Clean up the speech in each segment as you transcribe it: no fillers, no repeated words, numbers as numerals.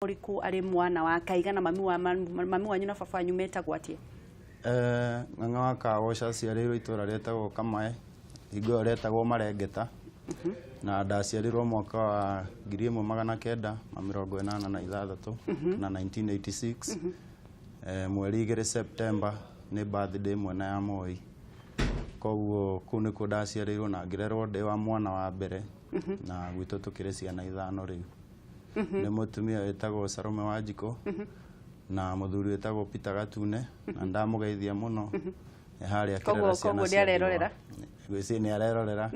Ũrĩkũ arĩ mwana wa kaigana? Mami wa mami wanyu na baba wanyu metagwo atĩa? Ng'ang'a wa Kawoca aciarĩirwo itũra rĩtagwo Kamae, hingo ĩyo rĩetagwo Marengeta, na ndaciarirwo mwaka wa 1986 na 1986, mweri 2 September, nĩ birthday ĩmwe na ya Moi. Koguo kũu nĩkuo ndaciarĩirwo na ngĩrerwo ndĩ wa mwana wa mbere, na gwitũ tũkĩrĩ ciana ithano. Rĩu nĩ mũtumia wĩtagwo Salome Wanjikũ na mũthuri wĩtagwo Peter Gatune, na ndamũgeithia mũno. Nĩ harĩa akĩrera ciana Koguo cia nĩarerorera? ndigwa. Ngwĩciria nĩ arerorera.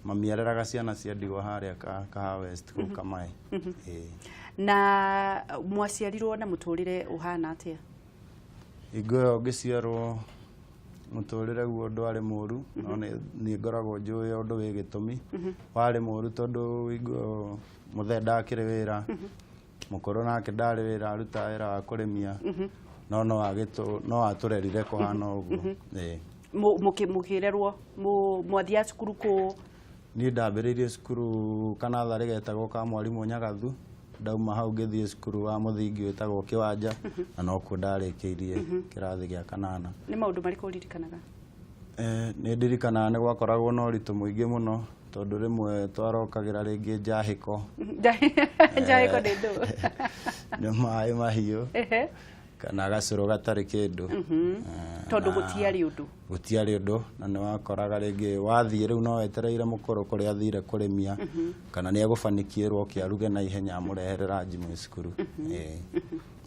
Mami areraga ciana cia ndigwa harĩa Kahawa West kũu Kamae. Ĩĩ. Na mwaciarirwo na mũtũrĩre ũhana atĩa? Hingo ĩyo ngĩciarwo, mũtũrĩre guo ndwarĩ mũru, no niĩ ngoragwo njũĩ ũndũ wĩ gĩtũmi warĩ mũru, tondũ hingo ĩyo mũthee ndakĩrĩ wĩra, mũkũrũ nake ndarĩ wĩra, arutaga wĩra wa kũrĩmia, no atũrerire kũhana ũguo. Ĩĩ. Mũkĩrerwo, mwathiaga cukuru kũ? Niĩ ndambĩrĩirie cukuru kanatharĩ getagwo ka Mwarimũ Nyagathu. Ndauma hau ngĩthiĩ cukuru wa mũthingi wĩtagwo Kĩwanja, na nokuo ndarĩkĩirie kĩrathi gĩa kanana. Nĩ maũndũ marĩkũ ũririkanaga? Nĩ ndirikanaga nĩ gwakoragwo na ũritũ mũingĩ mũno, tondũ rĩmwe twarokagĩra rĩngĩ njahĩko. Njahĩko nĩ ndũ? Nĩ maĩ mahiũ kana gacũrũ gatarĩ kĩndũ. Tondũ gũtiarĩ ũndũ. Gũtiarĩ ũndũ, na nĩ wakoraga rĩngĩ wathiĩ rĩu no wetereire mũkũrũ kũrĩa athire kũrĩmia, kana nĩ egũbanikiĩrwo oke aruge na ihenya amũrehere ranji mwĩ cukuru. Ĩĩ.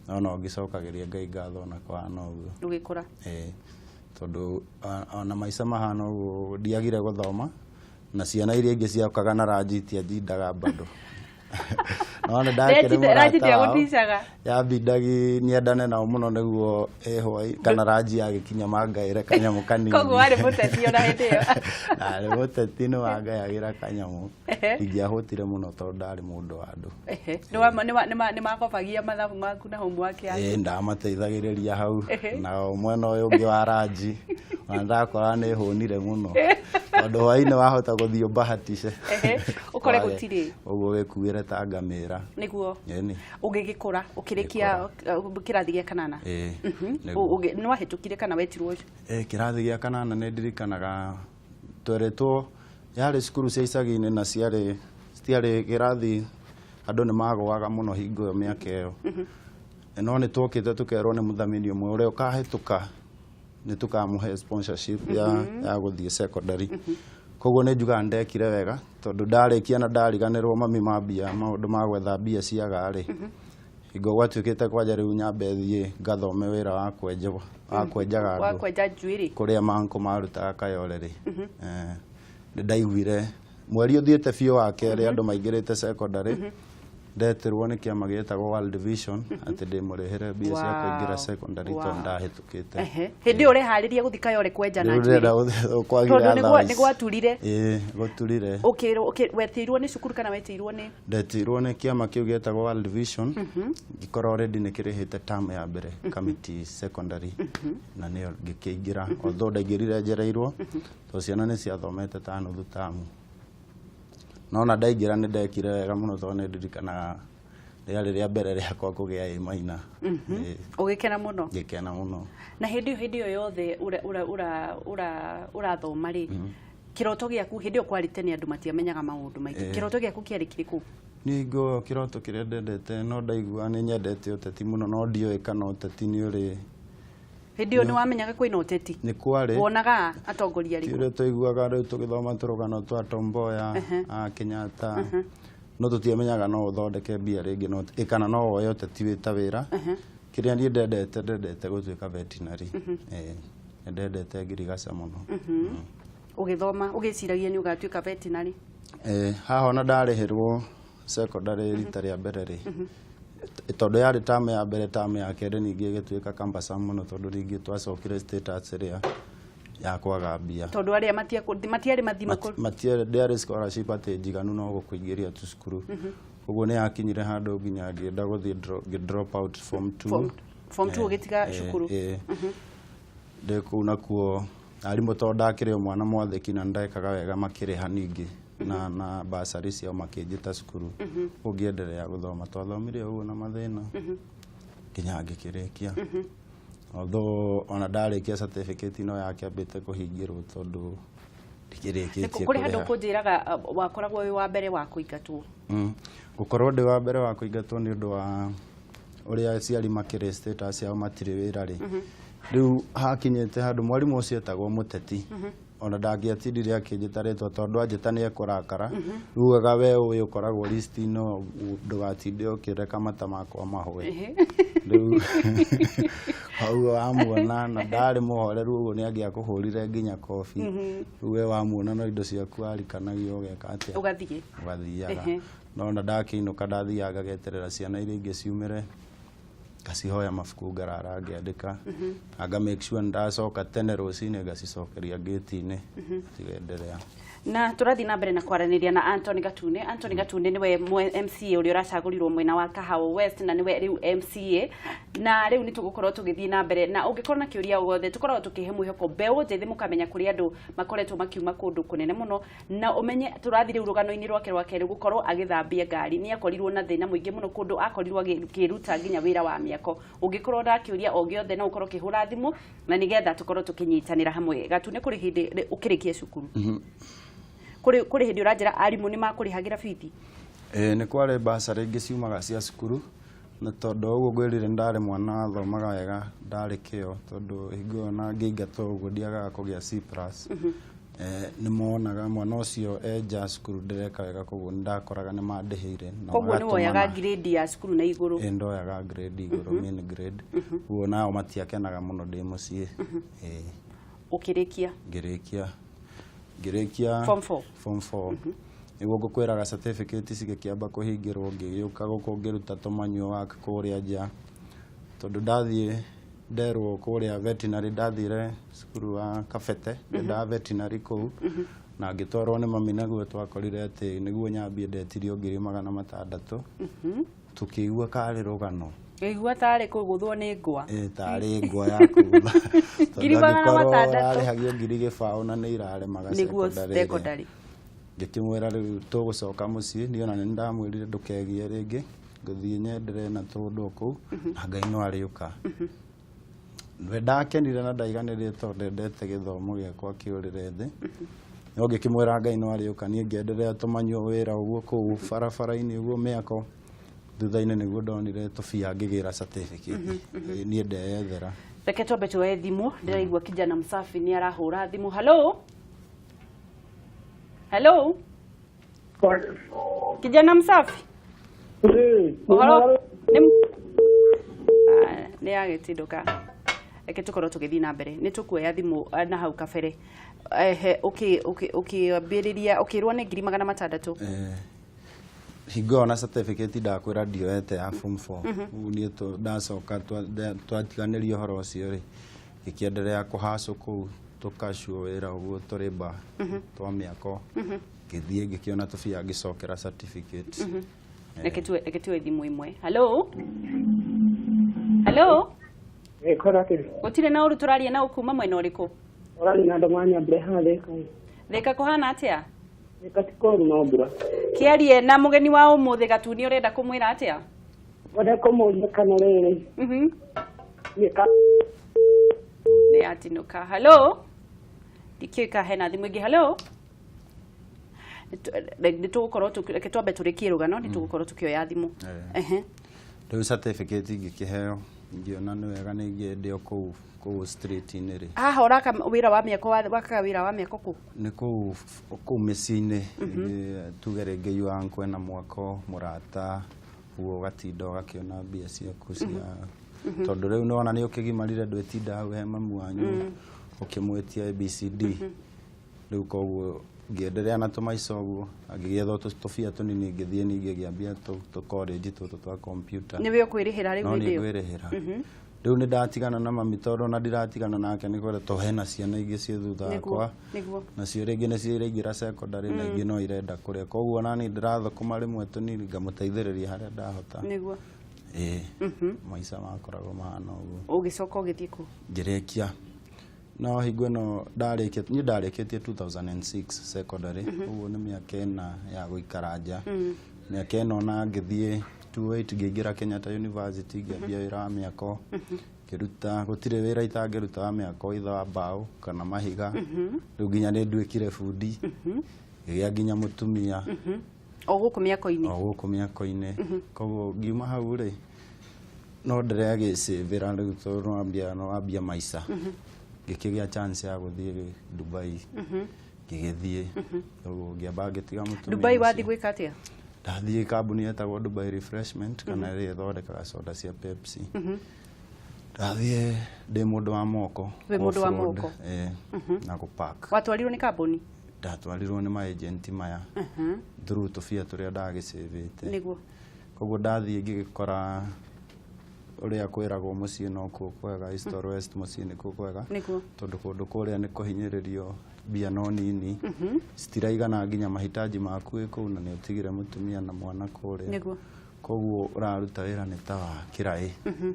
No ngĩcokagĩria Ngai ngatho ona kũhana ũguo. Ũgĩkũra. Ĩĩ, tondũ ona maica mahana ũguo ndiagire gũthoma, na ciana iria ingĩ ciokaga na ranji itianjindaga bado, no nĩ ndakĩrĩ Ranji mũrata wao. ndĩagũticaga. Yambindagi nyendane nao mũno nĩguo ĩhwai kana ranji yagĩkinya mangaĩre kanyamũ kanini. Koguo warĩ mũteti ona hĩndĩ ĩyo? Ndarĩ mũteti, nĩ wangayagĩra kanyamũ. Ingĩahũtire mũno tondũ ndarĩ mũndũ wa andũ. Nĩ makobagia mathabu maku na homework yaku? Ĩĩ, ndamateithagĩrĩria hau. Na mwena ũyũ ũngĩ wa ranji ona ndakora nĩ hũnire mũno, tondũ hwainĩ wahota gũthiĩ ũmbahatice. Ũkore gũtirĩ. Ũguo wĩkuĩre ta ngamĩra. Nĩguo. Ĩni. Ũgĩgĩkũra, ũkĩrĩkia kĩrathi gĩa kanana. Ĩĩ, nĩguo. Nĩ wahĩtũkire kana wetirwo? Kĩrathi gĩa kanana nĩ ndirikanaga tweretwo yarĩ cukuru cia icagi-inĩ, na ciarĩ citiarĩ kĩrathi, andũ nĩ magũaga mũno hingo ĩyo mĩaka ĩyo, no nĩ twokĩte tũkerwo nĩ mũthamini ũmwe ũrĩa ũkahĩtũka nĩ tũkamũhe sponsorship ya gũthiĩ secondary. Koguo nĩ njugaga ndekire wega, tondũ ndarĩkia na ndariganĩrwo mami mambia maũndũ ma gwetha mbia ciaga rĩ, hingo gwatuĩkĩte kwanja rĩu nyambe thiĩ ngathome wĩra wa kwenja, wa kwenjaga Wa andũ kwenja njuĩrĩ. Kũrĩa manko marutaga Kayole rĩ, nĩ ndaiguire mweri ũthiĩte biũ wa kerĩ andũ maingĩrĩte secondary, ndetirwo nĩ kĩama gĩtagwo World Vision atĩ ndĩmũrĩhĩre mbia cia kũingĩra secondary tondũ ndahĩtũkĩte. Hĩndĩ ĩyo ũreharĩria gũthiĩ Kayole kwenja na Rĩu ndĩrenda njuĩrĩ. Kwagire Tondũ otherwise. nĩ gwaturire. Ĩĩ, gũturire. Wetĩirwo nĩ cukuru kana wetĩirwo nĩ? Ndetirwo nĩ kĩama kĩu gĩetagwo World Vision, ngĩkorwo already nĩ kĩrĩhĩte term ya mbere Kamiti Secondary, na nĩyo ngĩkĩingĩra, although ndaingĩrire njereirwo tondũ ciana nĩ ciathomete ta nuthu tamu. No na ndaingĩra nĩ ndekire wega mũno, tondũ nĩ ndirikanaga rĩarĩ rĩa mbere rĩakwa kũgĩa A minor. Ĩĩ. Ũgĩkena mũno. Ngĩkena mũno. Na hĩndĩ ĩyo yothe ũrathoma rĩ, kĩroto gĩaku hĩndĩ ĩyo, kwarĩ tene andũ matiamenyaga maũndũ maingĩ, kĩroto gĩaku kĩarĩ kĩrĩkũ? Niĩ hingo ĩyo kĩroto kĩrĩa ndendete, no ndaigua nĩ nyendete ũteti mũno, no ndioĩ kana ũteti nĩ ũrĩ. Hĩndĩ ĩyo nĩ wamenyaga kwĩna ũteti? Nĩ kwarĩ. Wonaga atongoria Ti arĩkũ? ũrĩa twaiguaga rĩu tũgĩthoma tũrũgano twa Tom Mboya, a Kenyatta, no tũtiamenyaga no ũthondeke mbia rĩngĩ no ĩ kana no woe ũteti wĩ ta wĩra. Kĩrĩa niĩ ndendete gũtuĩka veterinary. Nĩ ndendete ngirigaca mũno. Ũgĩthoma ũgĩciragia nĩ ũgatuĩka veterinary? Haha ona ndarĩhĩrwo secondary rita rĩa mbere rĩ, tondũ yarĩ term ya mbere, term ya kerĩ ningĩ ĩgĩtuĩka cumbersome mũno, tondũ rĩngĩ twacokire status ĩrĩa ya kwaga mbia. Tondũ arĩa matiarĩ mathima. Matiarĩ, ndĩarĩ scholarship atĩ njiganu no gũkũingĩria tu cukuru. Ũguo nĩ yakinyire handũ nginya ngĩenda gũthiĩ ngĩ drop out form 2. Form 2 ũgĩtiga cukuru? Ĩĩ. Ndĩ kũu nakuo arimũ, tondũ ndakĩrĩ o mwana mwathĩki na ndekaga wega, makĩrĩha ningĩ. na basarĩ ciao makĩnjĩta cukuru ũngĩenderea gũthoma. Twathomire ũguo na mathĩna nginya ngĩkĩrĩkia, although ona ndarĩkia certificate no yakĩambĩte kũhingĩrwo tondũ ndikĩrĩkĩtie. Kũrĩ handũ kũrĩha. Kũnjĩraga wakoragwo wĩ wa mbere wa kũingatwo. Gũkorwo ndĩ wa mbere wa kũingatwo nĩ ũndũ wa ũrĩa aciari makĩrĩ status yao, matirĩ wĩra rĩ. Rĩu hakinyĩte handũ mwarimũ ũcio etagwo Mũteti, ona ndangĩatindire akĩnjĩta rĩtwa tondũ anjĩta nĩ ekũrakara. Rĩu ugaga we ũyũ ũkoragwo list ino, ndũgatinde ũkĩreka mata makwa mahũe. Rĩu hau wamuona na ndarĩ mũhoreru ũguo, nĩ angĩakũhũrire nginya kobi. Rĩu we wamuona no indo ciaku warikanagia ũgeka atĩa? Ũgathiĩ. Ũgathiaga. No ona ndakĩinũka, ndathiaga ngageterera ciana iria ingĩ ciumĩre, ngacihoya mabuku, ngarara ngĩandĩka, na nga make sure ndacoka tene rũcinĩ ngacicokeria ngĩti-inĩ cigenderea. Na tũrathiĩ na mbere na kwaranĩria na Anthony Gatune. Anthony Gatune nĩwe MCA ũrĩa ũracagũrirwo mwena wa Kahawa West, na nĩwe rĩu MCA, na rĩu nĩ tũgũkorwo tũgĩthiĩ na mbere, na ũngĩkorwo na kĩũria o gothe, tũkoragwo tũkĩhe mwĩhoko mbeũ njĩthĩ, mũkamenya kũrĩ andũ makoretwo makiuma kũndũ kũnene mũno, na ũmenye tũrathiĩ rĩu rũgano-inĩ rwake rwa kerĩ, gũkorwo agĩthambia ngari. Nĩ akorirwo na thĩna mũingĩ mũno kũndũ akorirwo akĩruta nginya wĩra wa mĩako. Ũngĩkorwo na kĩũria o gĩothe, no ũkorwo ũkĩhũra thimũ na nĩgetha tũkorwo tũkĩnyitanĩra hamwe. Gatune, kũrĩ hĩndĩ ũkĩrĩkia cukuru, kũrĩ hĩndĩ ũranjĩra arimũ nĩ makũrĩhagĩra bithi? Ĩĩ, nĩ kwarĩ basarĩ ingĩ ciumaga cia cukuru, na tondũ ũguo ngwĩrire ndarĩ mwana wathomaga wega, ndarĩ kĩo, tondũ hingo ĩyo na ngĩingatwo ũguo ndiagaga kũgĩa C+. Nĩ monaga mwana ũcio enja cukuru ndĩreka wega, koguo nĩ ndakoraga nĩ mandĩhĩire na Koguo nĩ woyaga magatũmana. Grade ya cukuru na igũrũ? Ĩ, ndoyaga grade igũrũ, mean grade. Ũguo nao matiakenaga mũno ndĩ mũciĩ. Ĩ. Ũkĩrĩkia? Ngĩrĩkia Form four? Form 4, nĩguo ngũkwĩraga certificate cigĩkĩamba kũhingĩrwo. Ngĩgĩũka gũkũ ngĩruta tũmanyuo work kũrĩa nja, tondũ ndathiĩ nderwo kũrĩa veterinary, ndathire cukuru wa Kabete, ndendaga veterinary kũu, na ngĩtwarwo nĩ mami, naguo twakorire atĩ nĩguo nyambie ndetirio 600,000. Tũkĩigua karĩ rũgano. Ngĩigua tarĩ kũgũthwo nĩ ngwa. Ĩ, tarĩ ngwa ya kũgũtha. Ngiri magana matandatũ. Ũrarĩhagio 10,000 na nĩ iraremaga Nĩguo secondary ĩrĩa. Secondary. Ngĩkĩmwĩra rĩu tũgũcoka mũciĩ. Niĩ ona nĩ ndamwĩrire ndũkegie rĩngĩ, ngũthiĩ nyendere na tũndũ kũu na Ngai no arĩũka. We ndakenire na ndaiganĩrire tondũ ndendete gĩthomo gĩakwa kĩũrĩre thĩ, no ngĩkĩmwĩra Ngai no arĩũka. Niĩ ngĩenderea tũmanyuo wĩra ũguo kũu barabara-inĩ ũguo mĩako. Thutha-inĩ nĩguo ndonire tũbia ngĩgĩra certificate. Niĩ ndeyethera. Reke twambe tuoe thimũ. Ndĩraigua kijana msafi nĩ arahũra thimũ. Hello, hello, kijana msafi. Ũhoro nĩ nĩ yagĩtindũka. Reke tũkorwo tũgĩthiĩ na mbere, nĩ tũkuoya thimũ na hau kabere. Ehe, ũkĩambĩrĩria ũkĩrwo nĩ 600,000. Hingo ĩyo na certificate ndakwĩra ndioete ya form 4. Rĩu niĩ ndacoka twatiganĩria ũhoro ũcio rĩ, ngĩkĩenderea kũhacũ kũu, tũkacuo wĩra ũguo tũrĩ ba twa mĩako, ngĩthiĩ ngĩkĩona tũbia ngĩcokera certificate. Reke tuoe thimũ ĩmwe. Hello, hello. Ĩkora atĩ Gũtirĩ na ũru. Tũraria na ũkuma mwena ũrĩkũ? Ũraria na andũ manyambire haha Thĩka. Thĩka kũhana atĩa? Thĩka ti kũũru, no mbura. Kĩarie na mũgeni wa ũmũthĩ Gatuni, ũrenda kũmwĩra atĩa? Ngwenda kũmũria kana rĩrĩ nĩ ka Nĩ yatinũka. Hello, ndikĩũĩ ka hena thimũ ĩngĩ. Hello. Nĩ tũgũkorwo reke twambe tũrĩkie rũgano, nĩ tũgũkorwo tũkĩoya thimũ. Eh. Rĩu certificate ngĩkĩheo, ngĩona nĩ wega nĩ ngĩende o kũu kũu street-inĩ rĩ. Haha ũraka wĩra wa mĩako, wakaga wĩra wa mĩako kũ? Nĩ kũu kũu mĩciĩ-inĩ. Tuge rĩngĩ your uncle ena mwako, mũrata ũguo, ũgatinda ũgakĩona mbia ciaku cia, tondũ rĩu nĩwona nĩ ũkĩgimarire, ndwĩtinda hau he mamu wanyu ũkĩmwĩtia ABCD. Rĩu koguo ngĩenderea na tũmaica ũguo, ngĩgĩetha tũbia tũnini, ngĩthiĩ ningĩ ngĩambia tũ college tũtũ twa computer. Nĩwe ũkwĩrĩhĩra rĩu? No Hĩndĩ nĩ ĩyo ngwĩrĩhĩra. Rĩu nĩ ndatigana na mami, tondũ ona ndiratigana nake nĩ kwenda, tondũ hena ciana ingĩ ciĩ thutha wakwa. Nacio rĩngĩ nĩcio iraingĩra secondary na ingĩ no irenda kũrĩa, koguo ona niĩ ndĩrathũkũma rĩmwe tũnini ngamũteithĩrĩria harĩa ndahota. Ĩĩ, maica makoragwo mahana ũguo. Ũgĩcoka ũgĩthiĩ kũ? Ngĩrĩkia. No hingo ĩno ndarĩkĩtie, niĩ ndarĩkĩtie 2006 secondary, ũguo nĩ mĩaka 4 ya gũikara nja. Mĩaka ĩno na ngĩthiĩ 28 ngĩingĩra Kenyatta University, ngĩambia wĩra wa mĩako, ngĩruta, gũtirĩ wĩra itangĩruta wa mĩako, either wa mbaũ kana mahiga. Rĩu nginya nĩ nduĩkire bundi, ngĩgĩa nginya mũtumia. O gũkũ mĩako-inĩ? O gũkũ mĩako-inĩ. Koguo ngiuma hau rĩ, no ndĩragĩcĩvĩra rĩu tondũ no wambia maica. Ngĩkĩgĩa chance ya gũthiĩ Dubai, ngĩgĩthiĩ. Koguo ngĩamba ngĩtiga mũtumia Dubai wathiĩ mũciĩ. Gwĩka atĩa? Ndathiĩ kambuni yetagwo Dubai Refreshment, kana ĩrĩa ĩthondekaga soda cia Pepsi. Ndathiĩ ndĩ mũndũ wa moko. Wĩ mũndũ wa Off-road, moko? eh, na gũpark. Watwarirwo nĩ kambuni? Ndatwarirwo nĩ maagent maya through tũbia tũrĩa ndagĩcĩvĩte. Koguo ndathiĩ ngĩgĩkora ũrĩa kwĩragwo mũciĩ no kuo kwega, East or West, mũciĩ nĩkuo kwega, tondũ kũndũ kũrĩa nĩ kũhinyĩrĩrio, mbia no nini, citiraigana nginya mahitaji maku wĩ kũu, na nĩ ũtigire mũtumia na mwana kũrĩa. Koguo ũraruta wĩra nĩ ta wa kĩraĩ,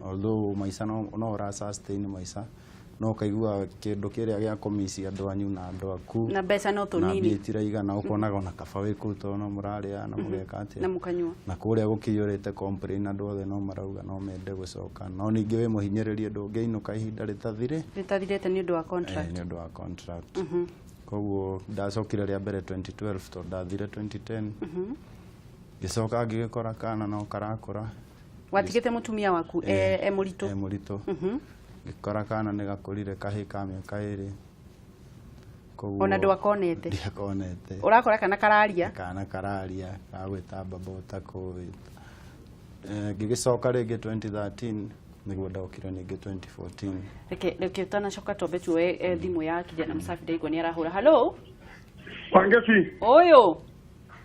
although maica no ũra sustain maica, no ũkaigua kĩndũ kĩrĩa gĩa kũmici andũ anyu na andũ aku Na mbeca no na tũnini. Mbia itiraigana, ũkonaga ona kaba wĩ kũu tondũ no mũrarĩa na mũgeka atĩa Na mũkanyua. Na kũrĩa gũkĩiyũrĩte complain, andũ othe no marauga no mende gũcoka, no ningĩ wĩ mũhinyĩrĩrie, ndũngĩinũka ihinda rĩtathirĩ Rĩtathirĩte nĩ ũndũ wa contract. Nĩ ũndũ wa contract. Koguo ndacokire rĩa mbere 2012, tondũ ndathire 2010. Ngĩcoka ngĩgĩkora kana no karakũra. Watigĩte mũtumia waku e mũritũ? E mũritũ. Ngĩkora kana nĩ gakũrire, kahĩ ka mĩaka 2. Koguo Ona ndwakonete? Ndiakonete. Ũrakora kana kararia? Kana kararia, kagwĩta baba ũtakũĩ. Ngĩgĩcoka rĩngĩ 2013, nĩguo ndokire ningĩ 2014. Reke ũtanacoka twambe tuoe thimũ ya kijana msafi, ndaigua nĩ arahũra. Hello. Wangeci. Ũyũ.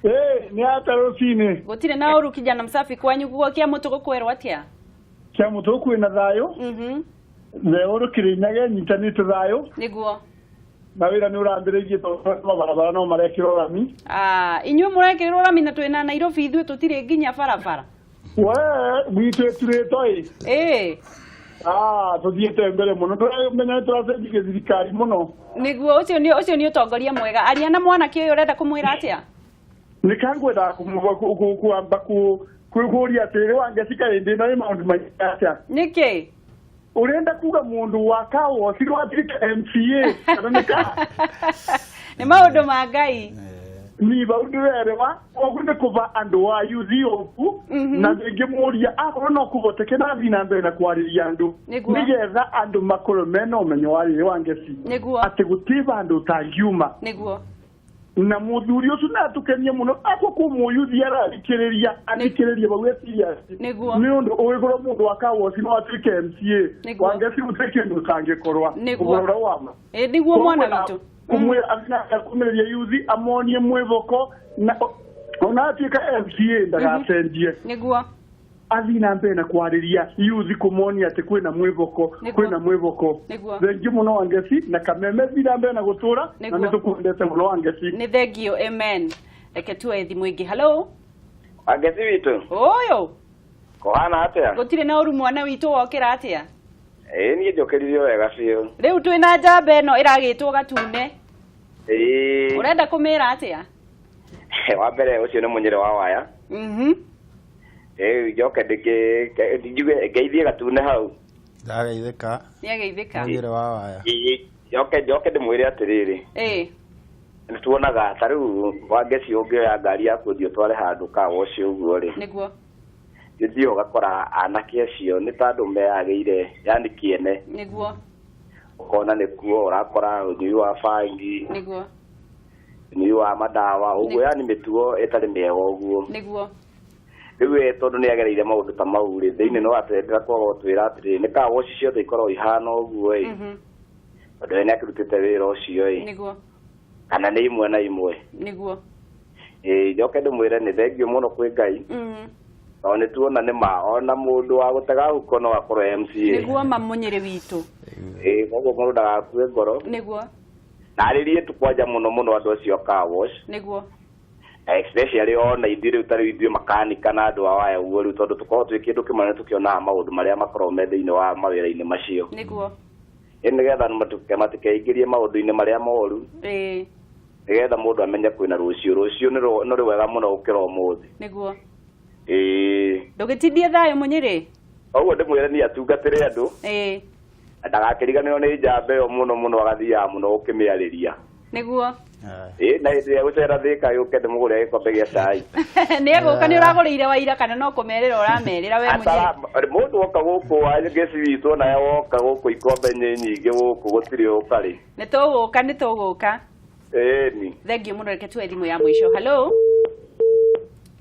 Eh, nĩ ata rũcinĩ? Gũtirĩ na ũru, kijana msafi. Kwanyu guo kĩa mũtũ gũkwerwo atĩa? Kĩa mũtũ kwĩna thayũ. Theũrũ Kĩrĩnyaga ĩnyitanĩte thayũ. Na wĩra nĩ ũrambĩrĩirie tondũ mabarabara no marekĩrwo rami. Ah, inyuĩ mũrekĩrĩrwo rami na twĩna Nairobi, ithuĩ tũtirĩ nginya barabara. We gwitũ ĩturĩtwo ĩ. Ah, tũthiĩte mbere mũno, tũramenya nĩ tũracenjirie thirikari mũno. Nĩguo, ũcio nĩ ũtongoria mwega. Aria na mwanake ũyũ, ũrenda kũmwĩra atĩa? Nĩ kangwendaga kwamba kũria atĩrĩ, Wangeci, kaĩ ndĩ na wĩ maũndũ maingĩ atĩa? Nĩkĩ? Ũrenda kuga mũndũ wa kawoci rwatuĩka MCA kana nĩ ka? Nĩ maũndũ ma Ngai. Ni bau ndĩrerewa, koguo nĩ kũva andũ a yuthi oku, na ngĩmũria akorwo no kũhoteke na athiĩ na mbere na kwarĩria andũ, nĩgetha andũ makorwo mena ũmenyo wa rĩrĩ, Wangeci, atĩ gũtirĩ vandũ ũtangiuma. Na mũthuri ũcio na atũkenie mũno akwa kũmũyuthi arathikĩrĩria, athikĩrĩrie bau eciria, nĩ ũndũ ũgĩkorwo mũndũ wa kawoci no atuĩke MCA, Wangeci, gũtirĩ kĩndũ ũtangĩkorwa. Ũhoro ũrĩa wa ma. Ĩ, nĩguo mwana witũ. Kumwĩra kumĩrĩria yuthi, amonie mwĩvoko, na ona atuĩka MCA ndagacenjie, athiĩ na mbere na kwarĩria yuthi, kũmonia atĩ kwĩna mwĩvoko, kwĩna mwĩvoko. Thengiũ mũno Wangeci, na kameme thiĩ na mbere na gũtũra na nĩ tũkwendete mũno, Wangeci. Nĩ thengio, amen. Reke tuoe thimũ ĩngĩ. Hello. Wangeci witũ. Ũyũ. Kũhana atĩa? Gũtirĩ na ũru, mwana witũ, wokĩra atĩa? Ĩĩ, niĩ njũkĩririo wega biũ. Rĩu twĩna njamba ĩno ĩragĩtwo Gatune. Ũrenda kũmĩra atĩa? Wa mbere ũcio nĩ mũnyĩrĩ wa waya. Ĩĩ, njoke ndĩkĩ njuge ngeithie Gatune hau. Ndageithĩka. Nĩ ageithĩka. Mũnyĩrĩ wa waya. Ĩĩ, njoke ndĩmwĩre atĩrĩrĩ, nĩ tuonaga ta rĩu Wangeci ũngĩoya ngari yaku ũthiĩ ũtware handũ kawoci ũguo rĩ, ũthiĩ ũgakora anake acio nĩ ta andũ meyagĩire, yani kĩene, ũkona nĩkuo ũrakora ũnyui wa bangi, ũnyui wa madawa ũguo, yani mĩtugo ĩtarĩ mĩega ũguo. Rĩu we tondũ nĩ agereire maũndũ ta mau rĩ, thĩinĩ no atendera kwaga gũtwĩra atĩrĩrĩ, nĩ kawoci ciothe ikoragwo ihana ũguo ĩ, tondũ we nĩ akĩrutĩte wĩra ũcio ĩ, kana nĩ imwe na imwe? Ĩĩ, njoke ndĩmwĩre nĩ thengio mũno kwĩ Ngai, tondũ nĩ tuona nĩ ma ona mũndũ wa gũtega huko no akorwo MCA. Nĩguo ma, mũnyĩrĩ witũ. Ĩĩ, koguo mũndũ ndagakue ngoro, na arĩrie tu kwanja mũno mũno andũ acio a car wash, especially ona ithuĩ rĩu, ta rĩu ithuĩ makanika na andũ a waya ũguo rĩu, tondũ tũkoragwo twĩ kĩndũ kĩmwe, nĩ tũkĩonaga maũndũ marĩa makoragwo me thĩinĩ wa mawĩra-inĩ macio. Nĩgetha matikeingĩrie maũndũ-inĩ marĩa moru. Nĩgetha mũndũ amenye kwĩna rũciũ. Rũciũ nĩ rwega mũno gũkĩra ũmũthĩ. Nĩguo. Ndũgĩtindie thayũ Mũnyĩrĩ. Ũguo ndĩmwĩre niĩ atungatĩre andũ. Ndagakĩriganĩrwo nĩ njamba ĩyo mũno mũno agathiaga mũno gũkĩmĩarĩria. Nĩguo. Na hĩndĩ ĩrĩa gũcera Thĩka yũke ndĩmũgũrĩre gĩkombe gĩa cai. Nĩ egũka nĩ ũragũrĩire waira kana no kũmerĩra ũramerĩra we Mũnyĩrĩ? Mũndũ woka gũkũ ngeci witũ naye woka gũkũ ikombe nyingĩ gũkũ gũtirĩ ũkarĩ. Nĩ tũgũka nĩ tũgũka. Ĩni. Thengiũ mũno, reke tuoe thimũ ya mũico. Hello.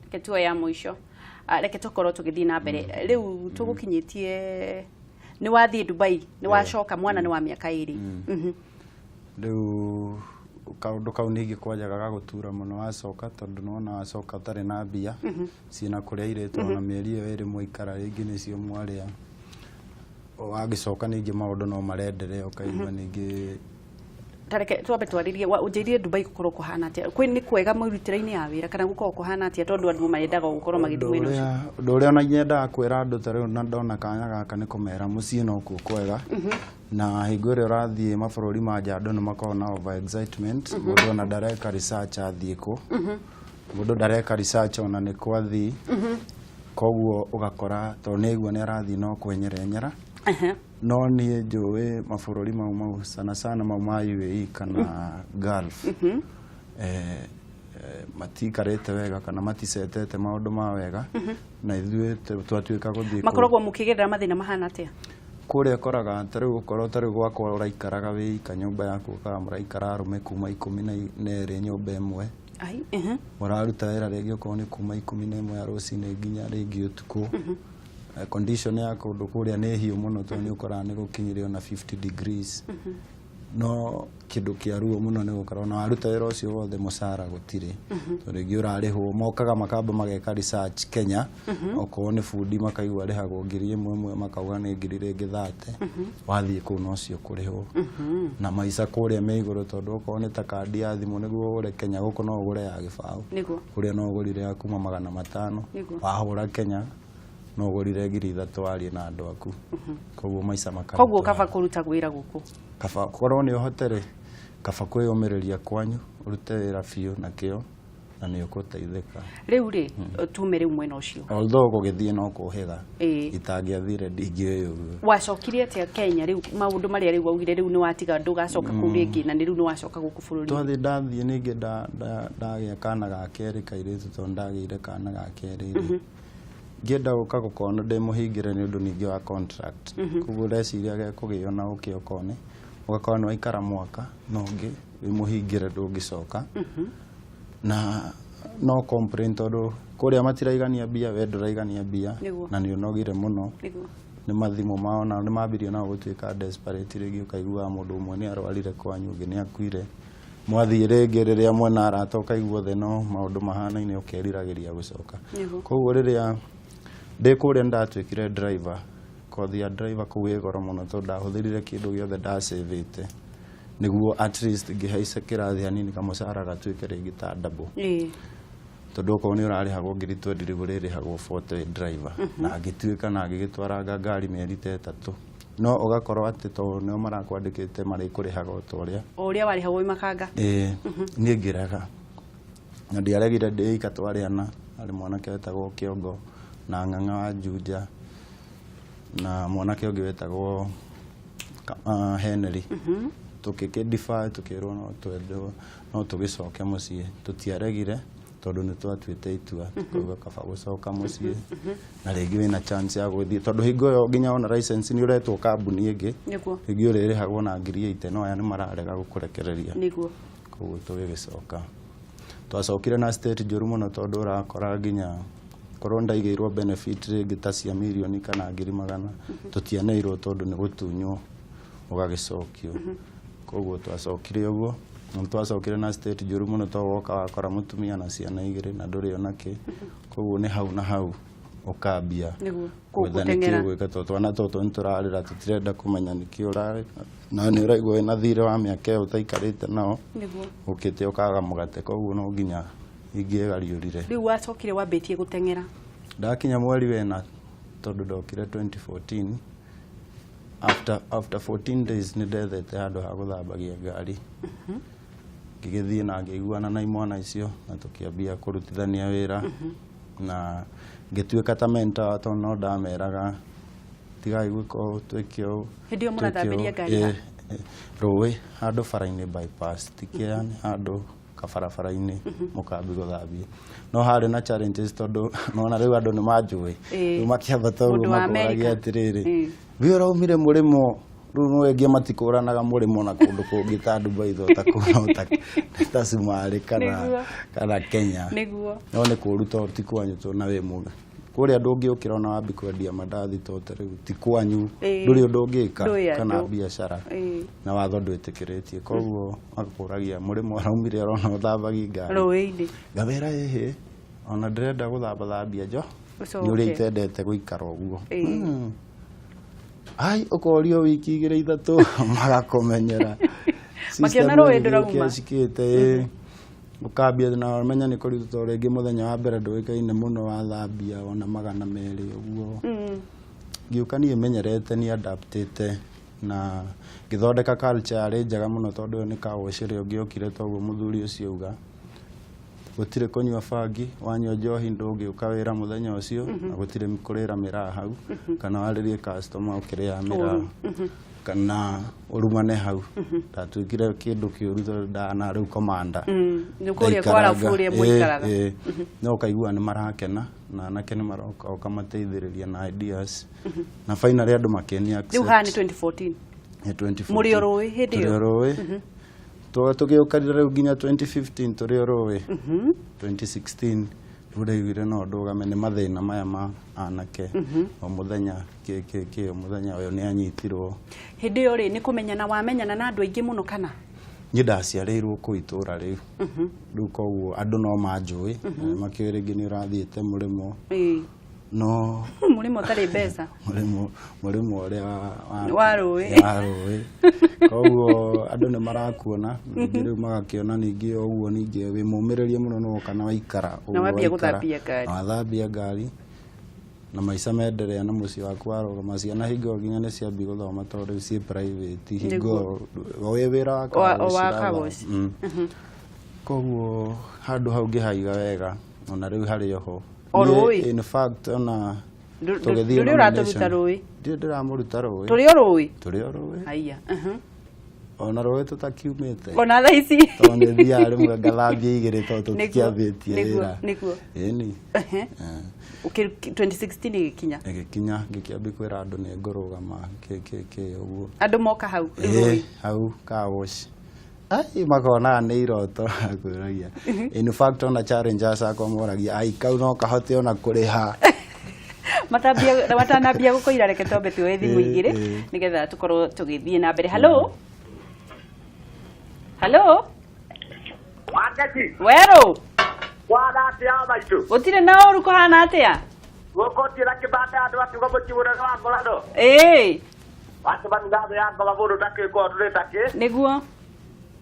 Reke tuoe ya mũico. Reke tũkorwo tũgĩthiĩ na mbere. Rĩu tũgũkinyĩtie nĩ wathiĩ Dubai, nĩ wacoka mwana nĩ wa mĩaka 2. Rĩu kaũndũ kau ningĩ kwanjaga gagũtura mũno wacoka tondũ nĩwona wacoka ũtarĩ na mbia ciĩna kũrĩa airĩtu ona mĩeri ĩyo ĩrĩ mwaikara rĩngĩ nĩcio mwarĩa. Wagĩcoka ningĩ maũndũ no marenderea ũkaigua ningĩ. Tareke twambe twarĩrie ũnjĩrire Dubai gũkorwo kũhana atĩa? Kwĩ nĩ kwega mũrutĩre-inĩ ya wĩra kana gũkorwo kũhana atĩa tondũ andũ marendaga gũkorwo magĩthiĩ mwena ũcio? Ũndũ ũrĩa ona nyendaga kwĩra andũ ta rĩu na ndona kanya gaka nĩ kũmera mũciĩ nokuo kwega. Na hingo ĩrĩa ũrathiĩ mabũrũri ma nja andũ nĩ makoragwo na over excitement. Mũndũ ona ndareka research athiĩ kũ. Mũndũ ndareka research ona nĩ kũ athiĩ. Koguo ũgakora tondũ nĩ aigua nĩ arathiĩ no kwenyerenyera. No niĩ njũĩ mabũrũri mau mau sana sana mau ma UAE kana Gulf. Matiikarĩte wega kana maticetete maũndũ ma wega. Na ithuĩ twatuĩka gũthiĩ Makoragwo mũkĩgerera mathĩna mahana atĩa? Kũrĩa ũkoraga ta rĩu ũkorwo ta rĩu gwakwa ũraikaraga wĩ ika nyũmba yaku ũkaga mũraikara arũme kuma 12 nyũmba ĩmwe. Mũraruta wĩra rĩngĩ okorwo nĩ kuma 11 ya rũcinĩ nginya rĩngĩ ũtukũ. Condition ya kũndũ kũrĩa nĩ hiũ mũno tondũ nĩ ũkoraga nĩ gũkinyire ona 50 degrees. No kĩndũ kĩa ruo mũno nĩ gũkorwo na waruta wĩra ũcio wothe mũcara gũtirĩ. Tondũ rĩngĩ ũrarĩhwo mokaga makamba mageka research Kenya. Okorwo nĩ bundi makaigua arĩhagwo 1,000 ĩmwe makauga nĩ ngiri rĩngĩ 30. Wathiĩ kũu nocio kũrĩhwo. Na maica kũrĩa me igũrũ tondũ okorwo nĩ ta kandi ya thimũ nĩguo ũgũre Kenya gũkũ no ũgũre ya gĩbaũ. Kũrĩa no ũgũrire ya kuma 500. Wahũra Kenya no ũgũrire 3,000 warie na andũ aku. Koguo maica makaritũha. Koguo kaba kũruta wĩra gũkũ. Kaba korwo nĩ ũhote rĩ, kaba kwĩyũmĩrĩria kwanyu ũrute wĩra biũ na kĩo na nĩ ũgũteithĩka. Rĩu rĩ, tume rĩu mwena ũcio. Although gũgĩthiĩ no kũhĩga. Itangĩathire ndingĩũĩ ũguo. Wacokire atĩa Kenya rĩu maũndũ marĩa rĩu waugire rĩu nĩ watiga ndũgacoka kũu rĩngĩ na nĩ rĩu nĩ wacoka gũkũ bũrũri-inĩ? Twathiĩ ndathiĩ ningĩ ndagĩa kana ga kerĩ kairĩtu tondũ ndagĩire kana ga kerĩ rĩ. Ngĩenda gũka gũkona ndĩ mũhingĩre nĩ ũndũ ningĩ wa contract. Koguo ndeciria gekũgĩo na ũkĩ ũkone. Ũgakorwo nĩ waikara mwaka na ũngĩ wĩ mũhingĩre ndũngĩcoka. Na no complain tondũ kũrĩa matiraigania mbia we ndũraigania mbia na nĩ ũnogire mũno. Nĩ mathimũ mao na nĩ mambirie nao gũtuĩka desperate rĩngĩ ũkaiguaga mũndũ ũmwe nĩ arwarire kwanyu ũngĩ nĩ akuire. Mwathiĩ rĩngĩ rĩrĩa mwena arata ũkaigua othe no maũndũ mahanaine ũkeriragĩria gũcoka. Koguo rĩrĩa ndĩ kũrĩa nĩndatuĩkire driver. Kothi ya driver kũu ĩ goro mũno tondũ ndahũthĩrire kĩndũ gĩothe ndacĩvĩte nĩguo at least ngĩhaica kĩrathi hanini kamũcara gatuĩke rĩngĩ ta double. Tondũ okorwo nĩ ũrarĩhagwo 20,000 rĩu ũrĩrĩhagwo 40 wĩ driver. Na ngĩtuĩka na ngĩgĩtwaranga ngari mĩeri ta 3. No ũgakorwo atĩ tondũ nĩo marakwandĩkĩte marĩkũrĩhaga o ta ũrĩa. O ũrĩa warĩhagwo wĩ makanga. Niĩ ngĩrega. Na ndiaregire ndĩ ika twarĩ ana, harĩ mwanake wetagwo Kĩongo na Ng'ang'a wa Juja na mwanake ũngĩ wetagwo Henry. Tũgĩkĩdify tũkĩrwo no twendwo no tũgĩcoke mũciĩ. Tũtiaregire tondũ nĩ twatuĩte itua tukauga kaba gũcoka mũciĩ na rĩngĩ wĩna chance ya gũthiĩ tondũ hingo ĩyo nginya ona license nĩ ũretwo kambuni ĩngĩ rĩngĩ ũrĩrĩhagwo na 80,000 no aya nĩ mararega gũkũrekereria. Koguo tũgĩgĩcoka. Twacokire na state njũru mũno tondũ ũrakora nginya korwo ndaigĩirwo benefit rĩngĩ ta cia mirioni kana 100,000 tũtianeirwo tondũ nĩ gũtunywo ũgagĩcokio. Koguo twacokire ũguo. Na twacokire na state njũru mũno tondũ woka wakora mũtumia na ciana igĩrĩ na ndũrĩ ona kĩ. Koguo nĩ hau na hau ũkambia gwetha nĩkĩ ũgwĩka tondũ twana tũtũ nĩ tũrarĩra tũtirenda kũmenya nĩkĩ ũrarĩ na nĩ ũraigua wĩna thirĩ wa mĩaka ĩyo ũtaikarĩte nao ũkĩte ũkaga mũgate koguo no nginya ingĩgariũrire. Rĩu wacokire wambĩtie gũteng'era? Ndakinya mweri wena tondũ ndokire 2014 After 14 days nĩ ndethete handũ ha gũthambagia ngari. Ngĩgĩthiĩ na ngĩiguana na imwana icio na tũkĩambia kũrutithania wĩra na ngĩtuĩka ta mentor tondũ no ndameraga tigai gwĩka ũũ, twĩke ũũ. Hĩndĩ ĩyo mũrathambĩria ngari ha? Rũĩ handũ bara-inĩ bypass, ti kĩa nĩ handũ kabarabara-inĩ mũkambi gũthambia. No harĩ na challenges tondũ nona rĩu andũ nĩ manjũĩ. Rĩu makĩambata ũguo Mũndũ wa makũragia Amerika. atĩrĩrĩ, we ũraumire mũrĩmo, rĩu no aingĩ matikũranaga mũrĩmo na kũndũ kũngĩ ta Dubai tho ta kũu ta Cumarĩ kana Kenya. Nĩguo. No nĩ kũũru tondũ ti kwanyu tondũ na wĩ mũndũ. Kũrĩa ndũngĩũkĩra ona wambi kwendia mandathi to ta rĩu ti kwanyu, ndũrĩ ũndũ ũngĩka kana biacara na watho ndwĩtĩkĩrĩtie. Koguo makũragia mũrĩmo araumire arona ũthambagi ngari rũĩ-inĩ. Ngawĩra ĩhĩ ona ndĩrenda gũthambathambia njo nĩ ũrĩa itendete gũikara ũguo. Ai ũkorio wiki igĩrĩ ithatũ magakũmenyera. Makĩona rũĩ ndũrauma. Cikĩte ũkambia na ũmenya nĩ kũritũ tondũ rĩngĩ mũthenya wa mbere ndũĩkaine mũno wathambia ona 200 ũguo. Ngĩũka niĩ menyerete nĩ adaptĩte na ngĩthondeka culture yarĩ njega mũno tondũ ĩyo nĩ car wash ĩrĩa ũngĩokire toguo mũthuri ũcio auga gũtirĩ kũnyua bangi, wanyua njohi ndũngĩũka wĩra mũthenya ũcio na gũtirĩ kũrĩra mĩraa hau kana warĩrie customer ũkĩrĩa mĩraa kana ũrumane hau. Ndatuĩkire kĩndũ kĩũru tondũ ndana rĩu commander. Nĩ kũrĩa kwa rabu ũrĩa mũikaraga. No ũkaigua nĩ marakena na anake nĩ maroka ũkamateithĩrĩria na ideas na finally andũ makenia accept. Rĩu haha nĩ 2014. Nĩ 2014. Mũrĩ o rũĩ hĩndĩ ĩyo? Tũrĩ o rũĩ. Tũgĩũkarire rĩu nginya 2015 tũrĩ o rũĩ. 2016 rĩu ndaiguire no ndũgame nĩ mathĩna maya ma anake o mũthenya kĩ o mũthenya ũyũ nĩ anyitirwo. Hĩndĩ ĩyo rĩ nĩ kũmenyana wamenyana na andũ aingĩ mũno kana? Niĩ ndaciarĩirwo kũu itũũra rĩu. Rĩu koguo andũ no manjũĩ makĩũĩ rĩngĩ nĩ ũrathiĩte mũrĩmo. No mũrĩmo ũtarĩ mbeca. Mũrĩmo ũrĩa wa rũĩ. Wa rũĩ. Koguo andũ nĩ marakuona ningĩ rĩu magakĩona ningĩ ũguo ningĩ wĩ mũmĩrĩrie mũno no kana waikara Na wambia gũthambia ngari. Na wathambia ngari na maica menderea na mũciĩ waku warũgama ciana hingo nginya nĩ ciambi gũthoma tondũ rĩu ciĩ private hingo wĩ wĩra wa car wash Wa ũrathoma. car wash. Koguo handũ hau ngĩhaiga wega ona rĩu harĩ oho. O rũĩ? In fact ona Ndũrĩ ũratũruta rũĩ? Ndirĩ ndĩramũruta rũĩ. Tũrĩ o rũĩ? Tũrĩ o rũĩ. Haiya. Ona rũĩ tũtakiumĩte. Ona thaa ici. Tondũ nĩ thiaga rĩmwe ngathambia igĩrĩ tondũ tũtikĩambĩtie wĩra. Nĩguo. Ĩni. 2016 ĩgĩkinya. Ĩgĩkinya ngĩkĩambia kwĩra andũ nĩ ngũrũgama kĩ ũguo. Andũ moka hau rũĩ. Hau car wash. Ai makonaga nĩ iroto akwĩragia. In fact ona challengers akwa moragia ai kau no kahote ona kũrĩha. Matanambia gũkũira reke twambe tuoe thimũ igĩrĩ nĩgetha tũkorwo tũgĩthiĩ na mbere. Hello. Hello. Wangeci. Werũ. Kwana atĩa maitũ? Gũtirĩ na ũru kũhana atĩa? Gũkũ na kĩbanda andũ akiuga mũciĩ wa ngorano. Wacemania na thũ ya ngoma mũndũ takĩkwo ndũrĩ takĩ. Nĩguo.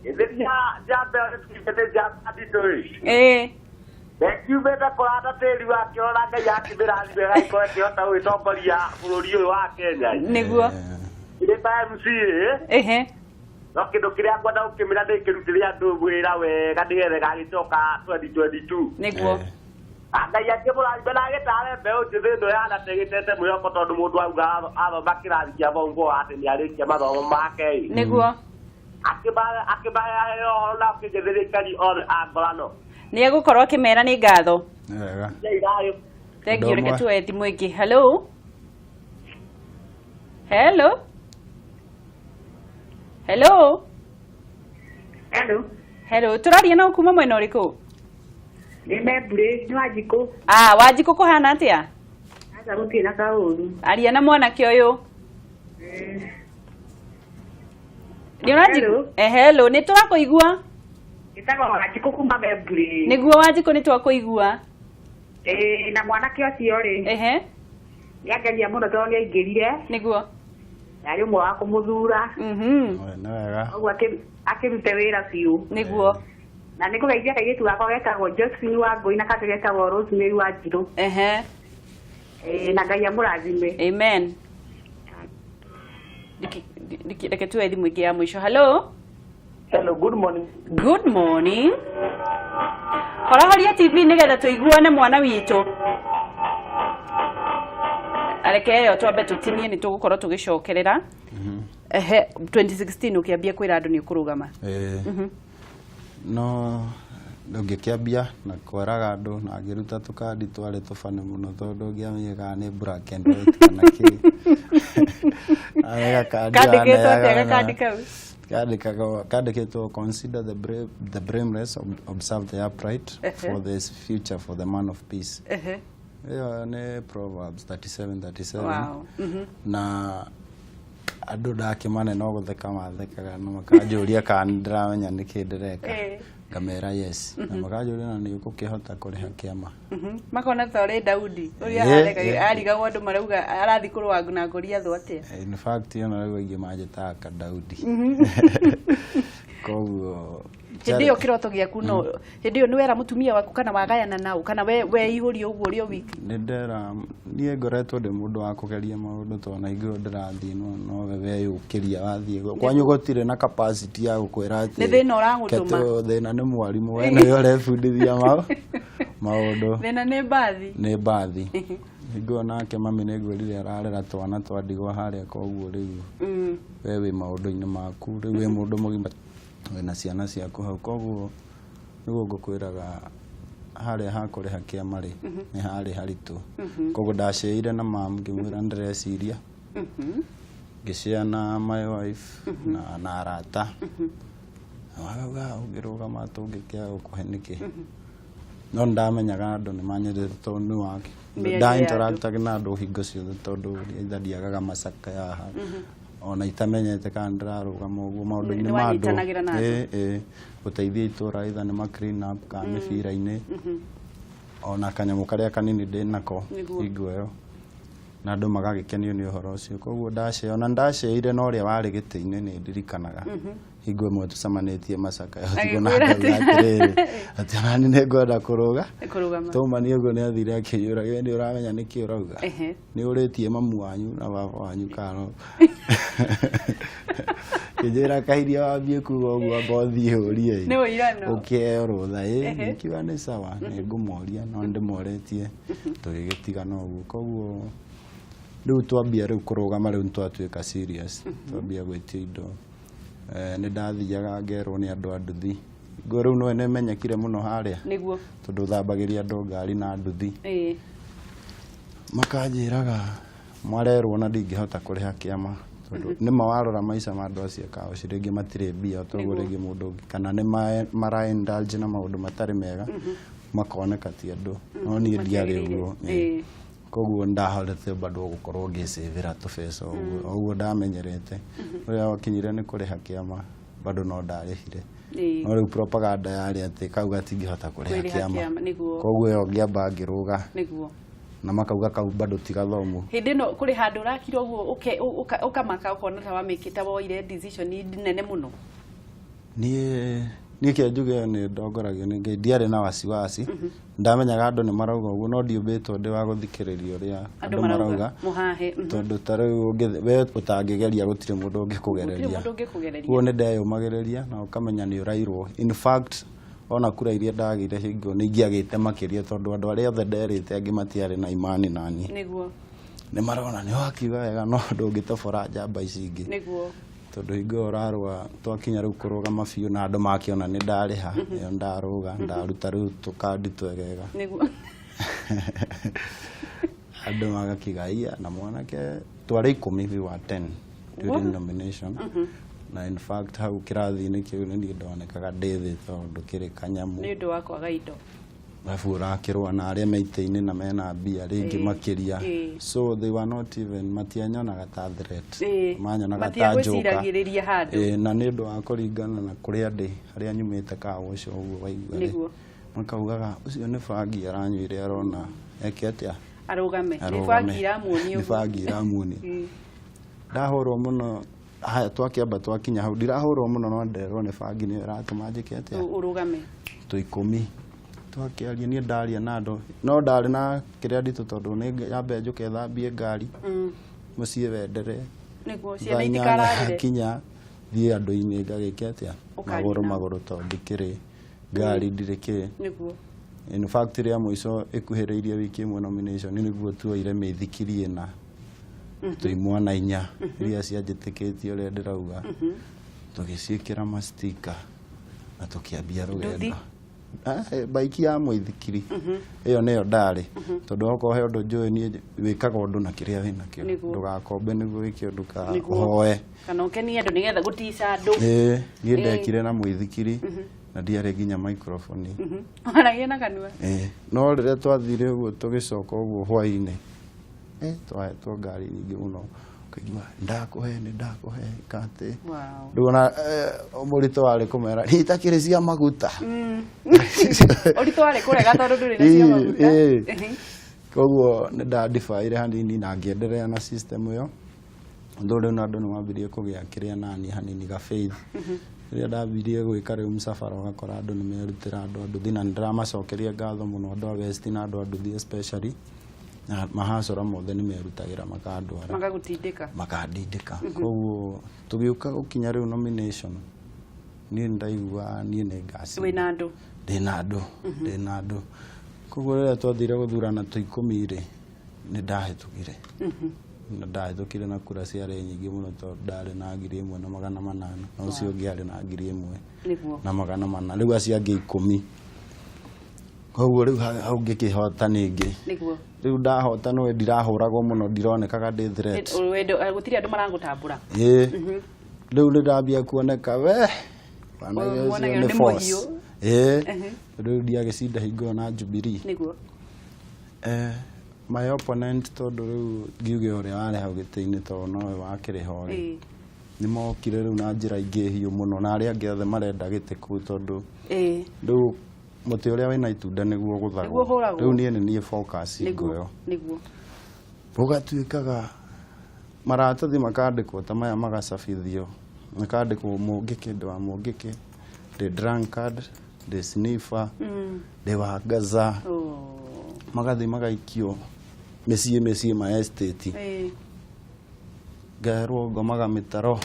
Ithĩria njamba ĩyo nĩtuĩkĩte njamba nditũ ĩ. Ngiumĩte kũranda tĩri wa kĩrora Ngai akĩmĩrathime ĩgagĩkorwo ĩkĩhota gũgĩtongoria bũrũri ũyũ wa Kenya. Nĩguo. Ĩrĩ ta MCA. No kĩndũ kĩrĩa ngwenda gũkĩmĩra ndĩkĩrutĩre andũ wĩra wega nĩgetha ĩgagĩcoka 2022. Nĩguo. Ngai akĩmũrathime na agĩtare mbeũ njĩthĩ ĩno ya gatĩgĩtete mwĩhoko tondũ mũndũ auga athoma kĩrathi kĩa form 4 atĩ nĩarĩkia mathomo make ĩ. Nĩguo. Akĩmahe ũhoro na akĩnjĩthĩrĩkari othe a ngorano. Nĩ egũkorwo akĩmera nĩ ngatho. Wega. Thank you. Reke tuoe thimũ ĩngĩ. Hello. Hello. Hello. Hello. Hello. Tũraria na kuma mwena ũrĩkũ? Nĩ Membure, nĩ Wanjikũ. Ah, Wanjikũ kũhana atĩa? Aca gũtirĩ na kaũru. Aria na mwanake ũyũ. Nĩ ũranjigua? Hello, nĩ tũrakũigua. Ĩtagwo Wanjikũ kuma Membure. Nĩguo Wanjikũ nĩ twakũigua. Na mwanake ũcio rĩ. Nĩangeria mũno tondũ nĩaingĩrire. Nĩguo. Yarĩ ũmwe wa kũmũthura. Nĩ wega. Ũguo akĩrute wĩra biũ. Nĩguo. Na nĩ kũgeithia kairĩtu gakwa getagwo Josephine Wangũi na kangĩ getagwo Rosemary Wanjirũ. Na Ngai amũrathime. Amen. Reke tuoe thimũ ĩngĩ ya mũico. Hello. Hello, good morning. Good morning. Horahoria TV nĩgetha tũiguane mwana witũ. Areke ĩyo twambe tũtinie nĩ tũgũkorwo tũgĩcokerera. Ehe, 2016 ũkĩambia kwĩra andũ nĩ ũkũrũgama. No ngĩkĩambia na kwĩraga andũ na ngĩruta tũkandi twarĩ tũbane mũno tondũ ngĩamenye kana nĩ black and white kana kĩ. Kandĩkĩtwo atĩa gakandi kau? Kandĩkĩtwo consider the brave, the blameless, observe the upright for the future for the man of peace. Ĩyo nĩ Proverbs 37:37. Wow. Na andũ ndakĩmane no gũtheka mathekaga na makanjũria kana nĩ ndĩramenya nĩkĩ ndĩreka. Ngamera yes. Na makanjũria na nĩ ũgũkĩhota kũrĩha kĩama. Makona ta ũrĩ Daudi ũrĩa arigagwo andũ marauga arathiĩ kũrũa na Goliath atĩa. In fact ona rĩu aingĩ manjĩtaga Kadaudi. Koguo Hĩndĩ ĩyo kĩroto gĩaku no hĩndĩ ĩyo nĩ wera mũtumia waku kana wagayana nao kana we weihũria ũguo ũrĩ o wiki? Nĩ ndera niĩ ngoretwo ndĩ mũndũ wa kũgeria maũndũ tondũ na ingĩ ndĩrathiĩ no nowe weyũkĩria wathiĩ kwanyu gũtirĩ na capacity ya gũkwĩra atĩ Nĩ thĩna ũragũtũma. Thĩna nĩ mwarimũ we nĩwe ũrebundithia maũndũ. Thĩna nĩ mbathi. Nĩ mbathi. Hingo nake mami nĩ ngwĩrire ararera twana twa ndigwa harĩa koguo rĩu we wĩ maũndũ-inĩ maku rĩu wĩ mũndũ mũgima wĩna ciana ciaku hau koguo nĩguo ngũkwĩraga harĩa ha kũrĩha kĩama rĩ nĩ harĩ haritũ. Koguo ndaceire na mam ngĩmwĩra ndĩreciria ngĩshare na my wife na arata. Makauga ũngĩrũgama tũngĩkĩaga gũkũhe nĩkĩ. No ndamenyaga andũ nĩ manyendete tondũ nĩ wake. Nda interactaga na andũ hingo ciothe tondũ either ndiagaga macakaya haha ona itamenyete kana ndĩrarũgama ũguo maũndũ-inĩ ma andũ. Gũteithia itũra either nĩ ma clean up kana mĩbira-inĩ ona kanyamũ karĩa kanini ndĩ nako hingo ĩyo na andũ magagĩkenio nĩ ũhoro ũcio. Koguo ona ndaceire na ũrĩa warĩ gĩtĩ-inĩ nĩ ndirikanaga hingo ĩmwe tũcemanĩtie macakaya ũtukũ na ngauga atĩrĩrĩ atĩ onani nĩ ngwenda kũrũga. Tũma niĩ ũguo nĩ athire akĩiyũra we nĩ ũramenya nĩkĩ ũrauga nĩ ũrĩtie mamu wanyu na baba wanyu kana no. Kĩnjĩra kahiria wambie kuga ũguo amba ũthiĩ ũrie. Nĩ ũirano. Ũkĩheo rũtha ĩ ngiuga nĩ sawa nĩ ngũmoria no ndĩmorĩtie tũgĩgĩtigana ũguo. Koguo rĩu twambia rĩu kũrũgama rĩu nĩtwatuĩka serious twambia gwĩtia indo. Nĩ ndathiaga ngerwo nĩ andũ a nduthi. Ngo rĩu nĩwe nĩmenyekire mũno harĩa. Nĩguo. Tondũ thambagĩria andũ ngari na nduthi. Makanjĩraga marerwo na ndingĩhota kũrĩha kĩama tondũ nĩma warora maica ma andũ acio kaũci rĩngĩ matirĩ mbia toguo rĩngĩ mũndũ ũngĩ kana nĩ mara indulge na maũndũ matarĩ mega makoneka ti andũ no niĩ ndiarĩ ũguo. Koguo ndahotete bado gũkorwo ngĩcĩvĩra tũbeca ũguo ũguo ndamenyerete ũrĩa wakinyire nĩ kũrĩha kĩama bado no ndarĩhire. No rĩu propaganda yarĩ atĩ kau gatingĩhota kũrĩha kĩama koguo ĩyo ngĩamba ngĩrũga na makauga kau bado ti gathomu. Hĩndĩ ĩno kũrĩ handũ ũrakira ũguo ũkamaka ũkona ta wamĩkĩte woire decision nene mũno. Niĩ kĩrĩa njuge nĩ ndongoragio nĩ Ngai ndiarĩ na wasiwasi. Ndamenyaga andũ nĩ marauga ũguo no ndiũmbĩtwo ndĩ wa gũthikĩrĩria ũrĩa andũ marauga. Tondũ ta rĩu we ũtangĩgeria gũtirĩ mũndũ ũngĩkũgereria. Koguo nĩ ndeyũmagĩrĩria na ũkamenya nĩ ũrairwo. In fact ona kura iria ndagĩire hingo nĩ ingĩagĩte makĩria tondũ andũ arĩa othe nderĩte angĩ matiarĩ na imani naniĩ. Nĩguo. Nĩ marona nĩ wakiuga wega no ndũngĩtobora njamba ici ingĩ. Nĩguo. Tondũ hingo ĩyo ũrarũa twakinya rĩu kũrũgama biũ na andũ makĩona nĩ ndarĩha ĩyo ndarũga ndaruta rĩu tũkandi twegega. Nĩguo. Andũ magakigaia na mwanake twarĩ 10 we were 10 during nomination. Na in fact hau kĩrathi-inĩ kĩu nĩ niĩ ndonekaga ndĩ thĩ tondũ kĩrĩ kanyamũ. Nĩ ũndũ wa kwaga indo. Arabu ũrakĩrũa na arĩa me itĩ-inĩ na mena mbia rĩngĩ makĩria. So they were not even matianyonaga ta threat. Manyonaga ta njoka. Na nĩ ũndũ wa kũringana na kũrĩa ndĩ harĩa nyumĩte kaũcio ũguo waigua rĩ. Makaugaga ũcio nĩ bangi aranyuire arona eke atĩa? Arũgame. Nĩ bangi iramuonia. Nĩ bangi iramuonia. Ndahũrwo mũno haya twakĩamba twakinya hau ndirahũrwo mũno no nderwo nĩ bangi nĩyo ĩratũma njĩke atĩa? Ũrũgame. Tũ 10. Twakĩaria niĩ ndaria na andũ no ndarĩ na kĩrĩa nditũ tondũ nĩ yambe njũke thambie ngari mũciĩ wendere Nĩguo Thaa ciana 8 itikararĩre. Yakinya thiĩ andũ-inĩ ngagĩke atĩa? Ũkaria Magũrũ nao. Magũrũ tondũ ndikĩrĩ ngari, ndirĩ kĩ. In fact, rĩa mũico ĩkuhĩrĩirie wiki ĩmwe nomination nĩguo tuoire mĩithikiri ĩna, twĩ imwana inya iria cianjĩtĩkĩtie ũrĩa ndĩrauga, tũgĩciĩkĩra mastika na tũkĩambia rũgendo. Baiki ya mũithikiri ĩyo nĩyo ndarĩ, tondũ okorwo he ũndũ njũĩ niĩ, wĩkaga ũndũ na kĩrĩa wĩnakĩo. Ndũgakombe nĩguo wĩke ũndũ ka ũhoe. Kana ũkenie andũ nĩgetha gũtica andũ. Ĩĩ, niĩ ndekire na mũithikiri na ndiarĩ nginya microphone. Waragia na kanua. Ĩĩ, no rĩrĩa twathire ũguo, tũgĩcoka ũguo hwaĩ-inĩ, twahetwo ngari nyingĩ mũno, ũkaigua ndakũhe, nĩ ndakũhe kate. Rĩu ona mũritũ warĩ kũmera niĩ itakĩrĩ cia maguta. Ũritũ warĩ kũrega tondũ ndũrĩ na cia maguta. Ĩĩ. Koguo nĩ ndandibaire hanini na ngĩenderea na system ĩyo. Though rĩu na andũ nĩ mambirie kũgĩa kĩrĩa nani hanini ga faith. Rĩrĩa ndambirie gwĩka rĩu msafara, ũgakora andũ nĩ merutĩra, andũ a nduthi, na nĩ ndĩramacokeria ngatho mũno, andũ a West na andũ a nduthi especially, na mahacora mothe nĩ merutagĩra makandwara. Magagũtindĩka. Makandindĩka. Koguo tũgĩũka gũkinya rĩu nomination, niĩ ndaigua niĩ nĩ ngacinda. Wĩna andũ. Ndĩna andũ, ndĩna andũ. Koguo rĩrĩa twathire gũthurana twĩ 10 rĩ, nĩ ndahĩtũkire na ndahĩtũkire na kura ciarĩ nyingĩ mũno, tondũ ndarĩ na 1800 na ũcio ũngĩ arĩ na 1400. Rĩu acio angĩ 10. Koguo rĩu hau ngĩkĩhota ningĩ. Rĩu ndahota nĩwe ndirahũragwo mũno, ndironekaga ndĩ threat. Gũtirĩ andũ maragũtambũra. Ĩĩ, rĩu nĩ ndambia kuoneka we mwanake Ũyũ ũcio mwanake nĩ nĩ force. mũhiũ. Ĩĩ, rĩu ndiagĩcinda hingo ĩyo na Jubilee. My opponent, tondũ rĩu ngiuge ũrĩa warĩ hau gĩtĩ-inĩ tondũ nowe wakĩrĩ ho rĩ, nĩ mokire rĩu na njĩra ingĩ hiũ mũno, na arĩa angĩ othe marenda gĩtĩ kũu, tondũ rĩu mũtĩ ũrĩa wĩna itunda nĩguo ũgũthagwo. Nĩguo ũhũragwo. Rĩu niĩ nĩ niĩ focus hingo ĩyo. Gũgatuĩkaga maratathi makandĩkwo ta maya, magacabithio, makandĩkwo mũngĩkĩ, ndĩ wa mũngĩkĩ, ndĩ drunkard, ndĩ sniffer, ndĩ wa Gaza. Magathiĩ magaikio mĩciĩ mĩciĩ, ma estate. Ngerwo ngomaga mĩtaro.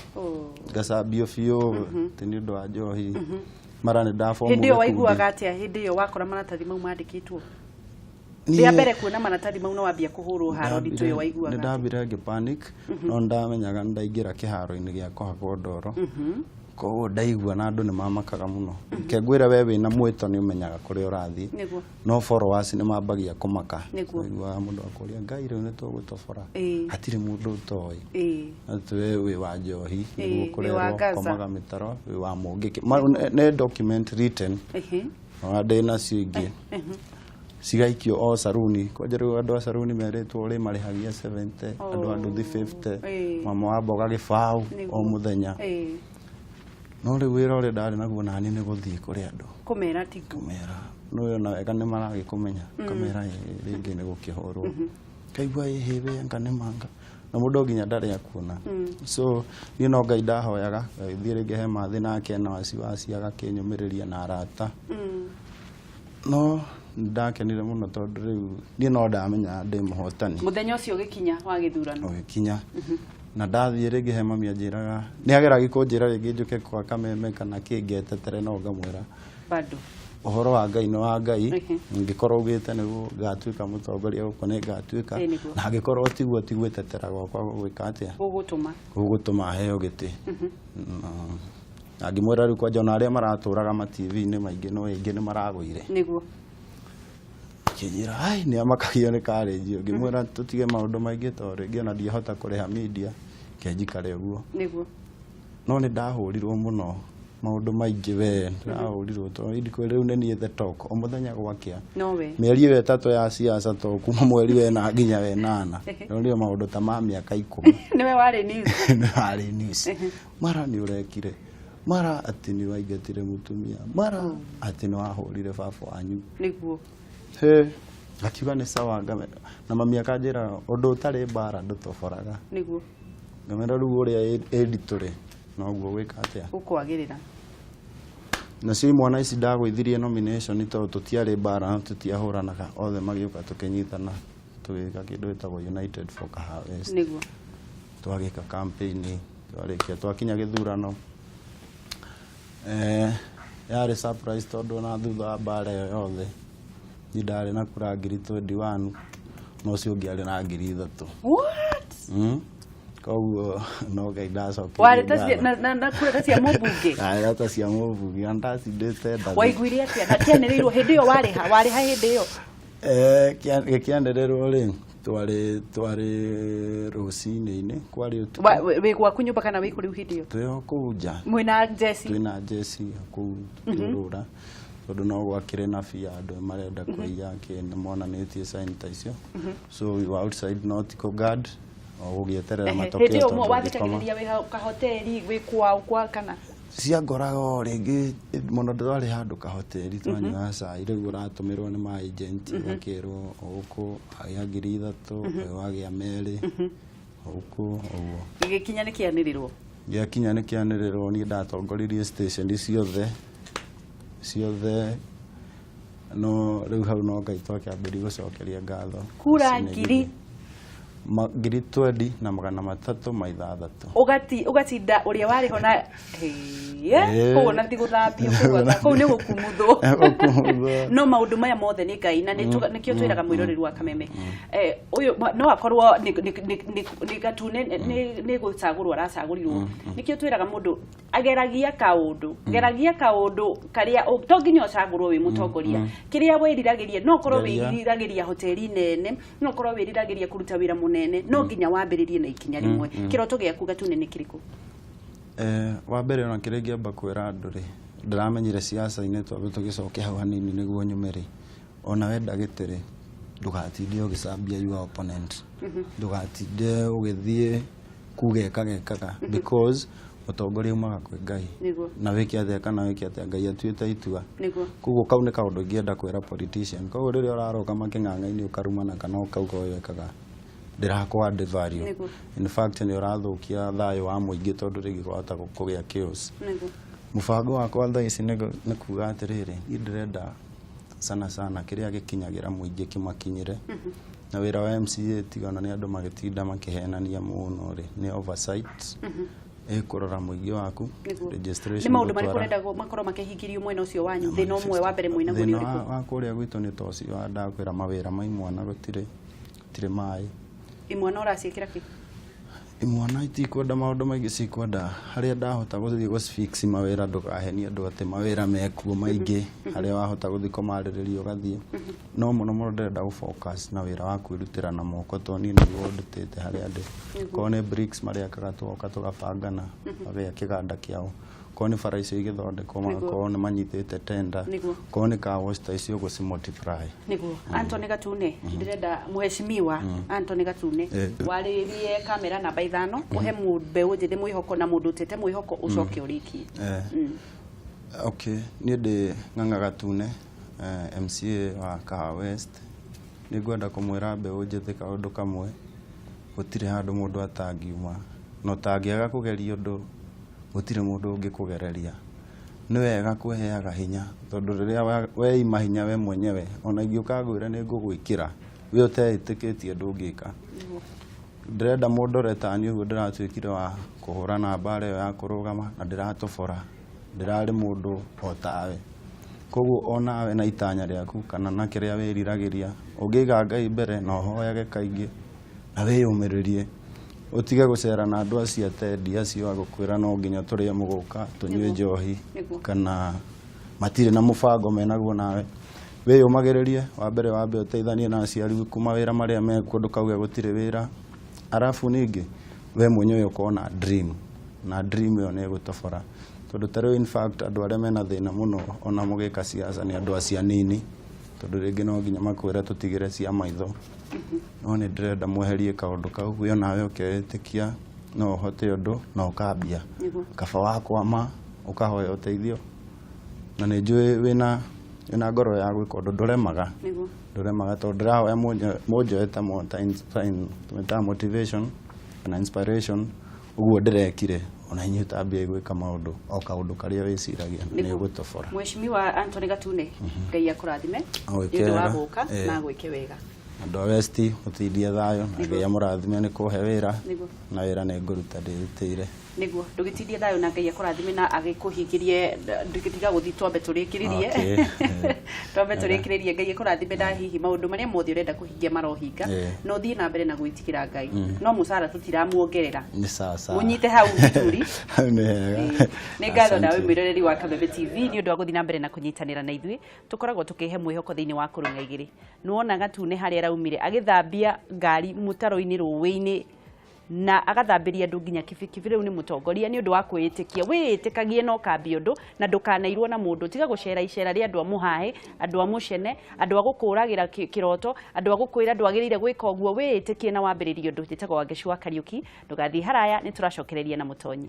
Ngacambio biũ atĩ nĩ ũndũ wa njohi, mara nĩ ndabomu. Hĩndĩ ĩyo waiguaga atĩa, hĩndĩ ĩyo wakora maratathi mau mandĩkĩtwo? Rĩa mbere kuona maratathi mau na wambia kũhũrwo haro nditũ ĩyo, waiguaga Nĩ atĩa? Ndambire ngĩ panic, no ndamenyaga nĩ ndaingĩra kĩharo-inĩ gĩa kũhakwo ndoro. Koguo ndaigua na andũ nĩ mamakaga mũno. Ke ngwĩre, we wĩna mwĩto nĩ ũmenyaga kũrĩa ũrathiĩ. No followers nĩ mambagia kũmaka. Ũiguaga mũndũ akũria, Ngai, rĩu nĩ tũgũtobora. Hatirĩ mũndũ ũtoĩ atĩ we wĩ wa njohi, nĩguo Wĩ wa kũrerwo Gaza. komaga mĩtaro, wĩ wa mũngĩkĩ. Nĩ document written, ona ndĩ nacio ingĩ cigaikio o saruni. Kwanja rĩu andũ a saruni merĩtwo ũrĩ marĩhagia 70, andũ a nduthi 50, mama wa mboga gĩbaũ o mũthenya. No rĩu wĩra ũrĩa ndarĩ naguo nani nĩ gũthiĩ kũrĩ andũ. Kũmera tiguo. Kũmera nĩwe ona wega nĩ maragĩkũmenya, kamera rĩngĩ nĩ gũkĩhũrwo, kaigua ĩhĩ we anga nĩ manga na mũndũ nginya ndarĩ akuona. So niĩ no Ngai ndahoyaga, ngagĩthiĩ rĩngĩ he mathĩ nake na wasiwasi, agakĩnyũmĩrĩria na arata. No ndakenire mũno tondũ rĩu niĩ no ndamenyaga ndĩ mũhotani. Mũthenya ũcio ũgĩkinya wa gĩthurano. Ũgĩkinya na ndathiĩ rĩngĩ he mami, anjĩraga nĩ ageragia kũnjĩra rĩngĩ njũke kwa kameme kana kĩ ngetetere, no ngamwĩra bado ũhoro wa Ngai nĩ wa Ngai. Ngĩkorwo ugĩte nĩguo ngatuĩka mũtongoria gũkũ, nĩ ngatuĩka. Na angĩkorwo tiguo, ti gwĩtetera gwakwa gũgwĩka atĩa? Gũgũtũma. Gũgũtũma heo gĩtĩ. Na ngĩmwĩra rĩu kwanja ona arĩa maratũraga ma TV-inĩ maingĩ no aingĩ nĩ maragũire. Akĩnjĩra ai nĩ amakagio nĩ karĩnji. Ngĩmwĩra tũtige maũndũ maingĩ tondũ rĩngĩ ona ndiahota kũrĩha media, ke njikare ũguo. No nĩ ndahũrirwo mũno maũndũ maingĩ, we ndahũrirwo tondũ indikũ rĩu nĩ niĩ the talk o mũthenya gwakĩa. Nowe. Mĩeri ĩyo 3 ya siasa, to kuma mweri wena nginya wenana, rĩu nĩo maũndũ ta ma mĩaka 10. Nĩwe warĩ news. Nĩ warĩ news, mara nĩ ũrekire, mara atĩ nĩ waingatire mũtumia, mara atĩ nĩ wahũrire baba wanyu. He akiuga nĩ sawa, na mami akanjĩra ũndũ ũtarĩ mbara ndũtoboraga. Ngamera rĩu ũrĩa ĩnditũ rĩ, noguo gwĩka atĩa? Gũkwagĩrĩra. Nacio imwana ici ndagũithirie nomination tondũ tũtiarĩ mbara na tũtiahũranaga, othe magĩũka tũkĩnyitana, tũgĩka kĩndũ gĩtagwo United for Kahawa West. Twagĩka campaign, twarĩkia, twakinya gĩthurano, yarĩ surprise tondũ ona thutha wa mbara ĩyo yothe niĩ ndarĩ na kura 21,000, no ũcio ũngĩ arĩ na 3,000. What? Koguo no Ngai ndacokeirie Warĩ ta na kura ta cia mũmbunge. Arĩ ta cia mũmbunge na ndacindĩte ndathi. Waiguire atĩa na kĩanĩrĩirwo hĩndĩ ĩyo? Warĩha hĩndĩ ĩyo? Gĩkĩanĩrĩrwo rĩ, twarĩ rũcinĩ-inĩ, kwarĩ ũtukũ. Wĩ gwaku nyũmba kana wĩ kũ rĩu hĩndĩ ĩyo? Twĩ o kũu nja. Mwĩna njeci? Twĩna njeci kũu tũkĩũrũra tondũ no gwakĩrĩ na bia andũ marenda kũiya kĩ nĩ monanĩtie sign ta icio. So we were outside, no ti kũ guard o gũgĩeterera matokeo. Hĩndĩ ĩyo tondũ ũngĩkoma- wathikagĩrĩria wĩ kahoteri, wĩ kwao kwa kana? Ciangoraga o rĩngĩ mũno, twarĩ handũ kahoteri twanyuaga cai, rĩu ũratũmĩrwo nĩ ma agent, ũgakĩrwo ũgũkũ agĩa 3,000, ũyũ wagĩa 2, ũgũkũ ũguo. Gĩgĩkinya nĩ kĩanĩrĩrwo? Gĩakinya nĩ kĩanĩrĩrwo, niĩ ndatongoririe station ciothe ciothe, no rĩu hau no Ngai twakĩambĩrĩria gũcokeria ngatho. Kura ngiri? 20,306. Ũgatinda ũrĩa warĩ ho na Ĩĩ. Kũu ona ti gũthambio, kũu nĩ gũkumuthwo. Gũkumuthwo. No maũndũ maya mothe nĩ Ngai, na nĩkĩo twĩraga mwĩroreri wa Kameme, ũyũ no akorwo nĩ Gatune nĩ gũcagũrwo aracagũrirwo. Nĩkĩo twĩraga mũndũ ageragia kaũndũ, geragia kaũndũ karĩa to nginya ũcagũrwo wĩ mũtongoria, kĩrĩa wĩriragĩria, no ũkorwo Geria. wĩriragĩria hoteli nene, no ũkorwo wĩriragĩria kũruta wĩra mũnene, no nginya wambĩrĩrie na ikinya rĩmwe. Kĩroto gĩaku, Gatune, nĩ kĩrĩkũ? Wa mbere ona kĩrĩa ingĩamba kwĩra andũ rĩ, ndĩramenyire ciaca-inĩ, twambe tũgĩcoke hau hanini nĩguo nyume rĩ, ona wenda gĩtĩ rĩ, ndũgatinde ũgĩcambia your opponent, ndũgatinde ũgĩthiĩ kuga ekaga ekaga, because ũtongoria umaga kwĩ Ngai. Na wĩke atĩa kana wĩke atĩa, Ngai atuĩte itua. Koguo kau nĩ kaũndũ ingĩenda kwĩra politician. Koguo rĩrĩa ũrarũgama kĩng'ang'a-inĩ ũkarumana kana ũkauga ũyũ ekaga, ndĩrakũ add value. In fact nĩ ũrathũkia thayũ wa mũingĩ tondũ rĩngĩ kwahota kũgĩa chaos. Mũbango wakwa thaa ici nĩ kuga atĩrĩrĩ, niĩ ndĩrenda sana sana kĩrĩa gĩkinyagĩra mũingĩ kĩmakinyĩre, na wĩra wa MCA, tiga ona nĩ andũ magĩtinda makĩhenania mũno rĩ, nĩ oversight, ĩkũrora mũingĩ waku, registration. Nĩ maũndũ marĩkũ gũtwara- ũrenda makorwo makĩhingĩrio mwena ũcio wanyu? Thĩna ũmwe wa mbere mwĩnaguo nĩ Thĩna ũrĩkũ? wa kũrĩa gwitũ nĩ ta ũcio wa ndakwĩra, mawĩra ma imwana gũtirĩ, gũtirĩ maĩ. Imwana ũraciĩkĩra kĩ? Imwana itikwenda maũndũ maingĩ, cikwenda harĩa ndahota gũthiĩ gũfix mawĩra. Ndũkahenie andũ atĩ mawĩra mekuo maingĩ, harĩa wahota gũthiĩ kũmarĩrĩria ũgathiĩ, no mũno mũno ndĩrenda gũ focus na wĩra wa kwĩrutĩra na moko, tondũ niĩ nĩguo ndutĩte harĩa ndĩ. Korwo nĩ bricks marĩakaga, tũgoka tũgabangana magĩa kĩganda kĩao. Korwo nĩ bara icio igĩthondekwo, magakorwo nĩ manyitĩte tender. Korwo nĩ car wash ta icio, gũci multiply. Nĩguo. Anthony Gatune, ndĩrenda mheshimiwa Anthony Gatune warĩrie kamera namba 5, ũhe mbeũ njĩthĩ mwĩhoko na mũndũ ũtete mwĩhoko, ũcoke ũrĩkie. Okay, niĩ ndĩ Ng'ang'a Gatune, MCA wa Kahawa West. Nĩ ngwenda kũmwĩra mbeũ njĩthĩ kaũndũ kamwe: gũtirĩ handũ mũndũ atangiuma, na ũtangĩaga kũgeria ũndũ, gũtirĩ mũndũ ũngĩkũgereria. Nĩ wega kwĩheaga hinya, tondũ rĩrĩa weima hinya we mwenyewe, ona ingĩũka ngwĩre nĩ ngũgwĩkĩra, we ũteĩtĩkĩtie ndũngĩka. Ndĩrenda mũndore tani ũguo ndĩratuĩkire wa kũhũrana mbara ĩyo ya kũrũgama, na ndĩratobora, ndĩrarĩ mũndũ o tawe. Koguo onawe na itanya rĩaku kana na kĩrĩa wĩriragĩria, ũngĩiga Ngai mbere na ũhoyage kaingĩ na wĩyũmĩrĩrie, ũtige gũcera na andũ acio atendi acio a gũkwĩra no nginya tũrĩe mũgũka, tũnyue njohi, kana matirĩ na mũbango menaguo nawe. Wĩyũmagĩrĩrie. Wa mbere wambe ũteithanie na aciari ku mawĩra marĩa mekuo, ndũkauge gũtirĩ wĩra. Arabu ningĩ we mwenyewe ũkorwo na dream, na dream ĩyo nĩ ĩgũtobora, tondũ ta rĩu in fact andũ arĩa mena thĩna mũno ona mũgĩka ciaca nĩ andũ acio anini, tondũ rĩngĩ no nginya makwĩre tũtigĩre cia maitho. No nĩ ndĩrenda mweherie kaũndũ kau, we onawe ũkeĩtĩkia no ũhote ũndũ na ũkambia. Kaba wakwama ũkahoya ũteithio, na nĩ njũĩ wĩna ngoro ya gwĩka ũndũ, ndũremaga. Ndũremaga, tondũ ndĩrahoya mũnjoe ta ta motivation kana inspiration ũguo ndĩrekire, ona inyuĩ tambiai gwĩka maũndũ o kaũndũ karĩa wĩciragia na nĩ ũgũtobora. Mheshimiwa Anthony Gatune, Ngai akũrathime Agwĩke nĩ ũndũ wa wega. gũka na agwĩke wega. Andũ a West mũtindie thayũ na Ngai amũrathime nĩ kũhe wĩra. Na wĩra nĩ ngũruta ndĩrutĩire. Nĩguo ndũgĩtindie thayũ na Ngai akũrathime na agĩkũhingĩrie. Ndũgĩtiga gũthiĩ, twambe tũrĩkĩrĩrie. Twambe tũrĩkĩrĩrie. Ngai akũrathime na hihi maũndũ marĩa mothe ũrenda kũhingia marohinga, na ũthiĩ na mbere na gwĩtigĩra Ngai. No mũcara tũtiramuongerera. Nĩ sawa sawa. Mũnyite hau gĩturi. Hau nĩ hega. Nĩ ngatho nawe mwĩroreri wa Kameme TV nĩ ũndũ wa gũthiĩ na mbere na kũnyitanĩra na ithuĩ. Tũkoragwo tũkĩhe mwĩhoko thĩinĩ wa kũrũng'a igĩrĩ. Nĩwona Gatune harĩa araumire agĩthambia ngari mũtaro-inĩ rũĩ-inĩ na agathambĩria andũ nginya kibikibi. Rĩu nĩ mũtongoria nĩ ũndũ wa kwĩĩtĩkia. Wĩĩtĩkagie na ũkambia ũndũ na ndũkanairwo na mũndũ. Tiga gũcera icera rĩa andũ a mũhahe, andũ a mũcene, andũ a gũkũragĩra kĩroto, andũ a gũkwĩra ndwagĩrĩire gwĩka ũguo. Wĩĩtĩkie na wambĩrĩrie ũndũ. Njĩtagwo Wangeci wa Kariũki. Ndũgathiĩ haraya, nĩ tũracokereria na mũtonyi.